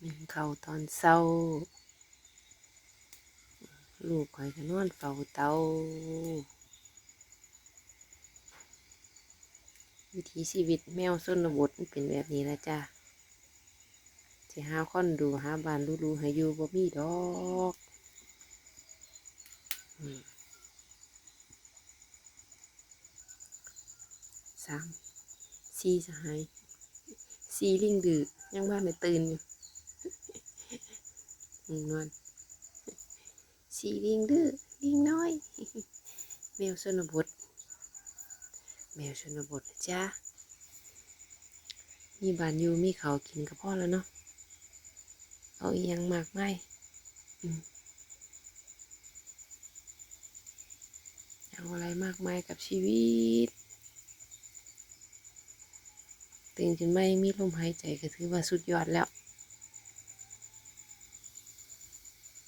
ກິນເຂົ້າຕອນເຊົ້າ ລູກຂ້ອຍກໍນອນເຝົ້າເຕົາ. ວິຖີຊີວິດແມວຊົນນະບົດມັນເປັນແບບນີ້ລະຈ້າ. ຊິຫາຄອນໂດ ຫາບ້ານຫຼູໆໃຫ້ຢູ່ບໍ່ມີດອກ. ອືມ ສາມ ສີ່ສະຫາຍ ສີ່ລິງດື້ ຍັງບໍ່ທັນໄດ້ຕື່ນຢູ່. ງ່ວງນອນ. ສີ່ລິງດື້ ລິງນ້ອຍ ແມວຊົນນະບົດ ແມວຊົນນະບົດນະຈ້າ. ມີບ້ານຢູ່ ມີເຂົ້າກິນກໍພໍແລ້ວເນາະ. ເອົາອີ່ຫຍັງມາກມາຍ ອືມ ເອົາອະໄລມາກມາຍກັບຊີວິດ. ຕື່ນຂຶ້ນມາຍັງມີລົມຫາຍໃຈ ກໍຖືວ່າສຸດຍອດແລ້ວ.